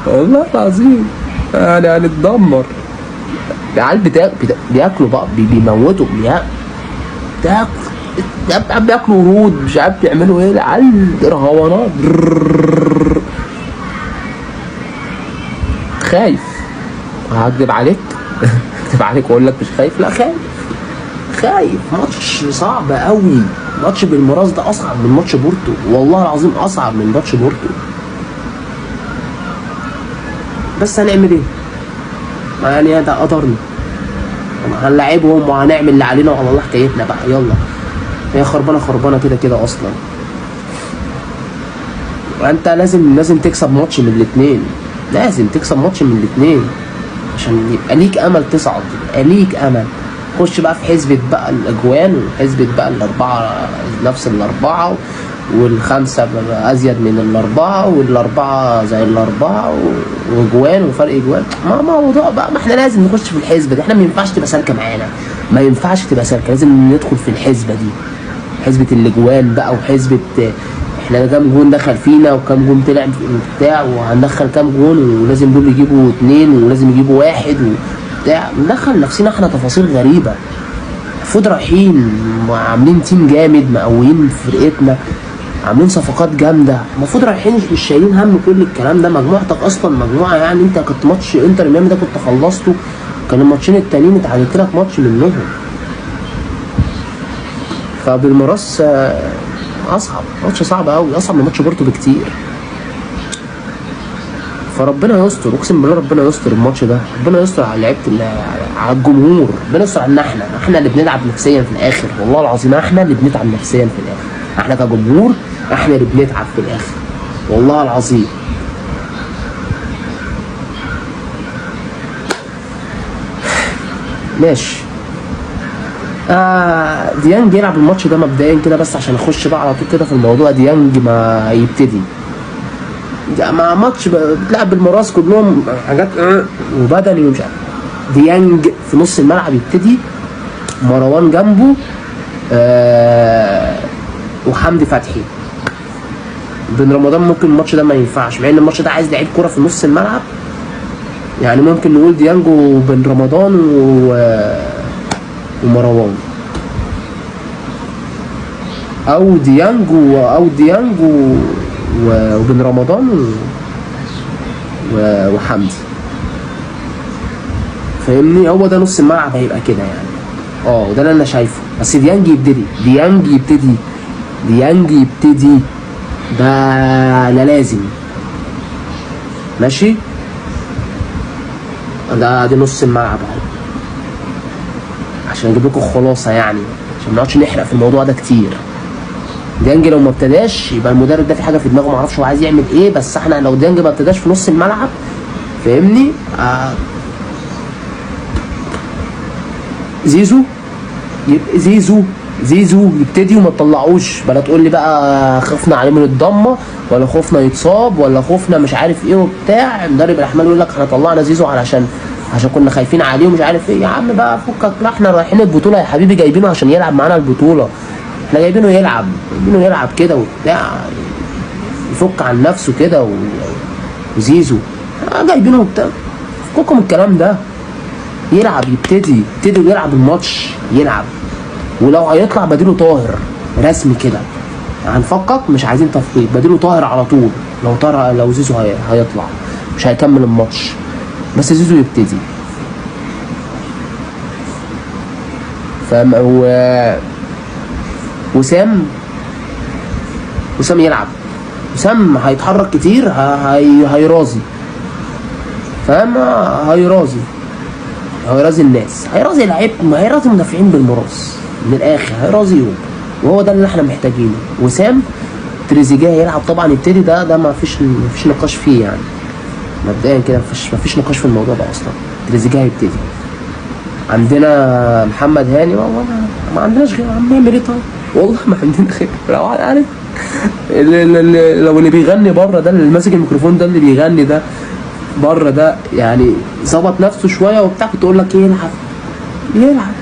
والله العظيم يعني هنتدمر. العيال بياكلوا بقى، بيموتوا، بياكلوا ورود، مش عارف بيعملوا ايه. العيال رهوانات. خايف، هكدب عليك؟ هكدب عليك واقول لك مش خايف؟ لا خايف، خايف. ماتش صعب قوي، ماتش بالمراس ده اصعب من ماتش بورتو، والله العظيم اصعب من ماتش بورتو. بس هنعمل ايه؟ يعني ده قدرنا، هنلاعبهم وهنعمل اللي علينا وعلى الله حكايتنا بقى. يلا هي خربانة خربانة كده كده اصلا. وانت لازم تكسب ماتش من الاثنين، لازم تكسب ماتش من الاثنين عشان يبقى ليك امل تصعد، يبقى ليك امل. خش بقى في حسبة بقى الاجوان، وحسبة بقى الاربعة نفس الاربعة، والخمسة ازيد من الاربعة، والاربعة زي الاربعة، واجوان وفرق اجوان. ما موضوع بقى، ما احنا لازم نخش في الحسبة دي. احنا ما ينفعش تبقى سالكة معانا، ما ينفعش تبقى سالكة، لازم ندخل في الحسبة دي، حسبة الاجوان بقى، وحسبة احنا كام جون دخل فينا وكام جون طلع وبتاع، وهندخل كام جون، ولازم دول يجيبوا 2 ولازم يجيبوا 1 وبتاع. ندخل نفسنا احنا تفاصيل غريبة. المفروض رايحين وعاملين team جامد، مقويين فرقتنا، عاملين صفقات جامدة، المفروض رايحين مش شايلين هم كل الكلام ده. مجموعتك اصلا مجموعة، يعني انت كنت ماتش انتر ميامي ده كنت خلصته، كان الماتشين التانيين اتعادلت لك ماتش منهم. فبالمراس اصعب ماتش، صعب قوي، اصعب من ماتش بورتو بكتير. فربنا يستر، اقسم بالله ربنا يستر الماتش ده، ربنا يستر على لعيبة، على الجمهور، ربنا يستر علينا احنا اللي بنلعب نفسيا في الاخر. والله العظيم احنا اللي بنتعب نفسيا في الاخر، احنا كجمهور احنا اللي بنتعب في الاخر والله العظيم. ماشي. ديانج يلعب الماتش ده مبدئيا كده، بس عشان اخش بقى على طول كده في الموضوع. ديانج ما يبتدي مع ماتش بتلعب بالمراس كلهم حاجات وبدني ومش عارف. ديانج في نص الملعب يبتدي، مروان جنبه، وحمدي فتحي. بن رمضان ممكن الماتش ده ما ينفعش، مع ان الماتش ده عايز لعيب كرة في نص الملعب. يعني ممكن نقول ديانج وبن رمضان ومروان، او ديانج او ديانج وبن رمضان وحمدي. فاهمني؟ هو ده نص الملعب هيبقى كده يعني. ده اللي انا شايفه. بس ديانج يبتدي، ديانج يبتدي، ديانج يبتدي، ده لا لازم. ماشي، ده دي نص الملعب اهو، عشان اجيب لكم الخلاصة يعني، عشان ما نقعدش نحرق في الموضوع ده كتير. ديانج لو ما ابتداش يبقى المدرب ده في حاجة في دماغه، ما اعرفش هو عايز يعمل ايه. بس احنا لو ديانج ما ابتداش في نص الملعب، فاهمني؟ زيزو يبقى زيزو يبتدي وما تطلعوش. بلا تقول لي بقى خفنا عليه من الضمة، ولا خفنا يتصاب، ولا خفنا مش عارف ايه وبتاع. مدرب الاحمال يقول لك احنا طلعنا زيزو عشان كنا خايفين عليه ومش عارف ايه. يا عم بقى فكك، لا احنا رايحين البطولة يا حبيبي، جايبينه عشان يلعب معانا البطولة. احنا جايبينه يلعب، جايبينه يلعب كده وبتاع، يفك عن نفسه كده. وزيزو جايبينه وبتاع، فككم الكلام ده. يلعب، يبتدي ويلعب الماتش، يلعب. ولو هيطلع بديله طاهر رسمي كده، هنفكك مش عايزين تفقيد، بديله طاهر على طول. لو طاهر، لو زيزو هيطلع مش هيكمل الماتش، بس زيزو يبتدي. فاهم؟ وسام يلعب. وسام هيتحرك كتير، هيرازي. فاهم؟ هيرازي الناس، هيرازي لعيب، هيرازي مدافعين بالمراس من الاخر، هيرازيهم، وهو ده اللي احنا محتاجينه. وسام تريزيجيه هيلعب طبعا، يبتدي. ده ما فيش نقاش فيه يعني، مبدئيا كده ما فيش نقاش في الموضوع ده اصلا. تريزيجيه هيبتدي. عندنا محمد هاني، والله ما عندناش غير، هنعمل ايه طيب؟ والله ما عندنا خير. لو عارف لو اللي بيغني بره ده، اللي ماسك الميكروفون ده، اللي بيغني ده بره ده، يعني ظبط نفسه شوية وبتاع، كنت اقول لك يلعب يلعب.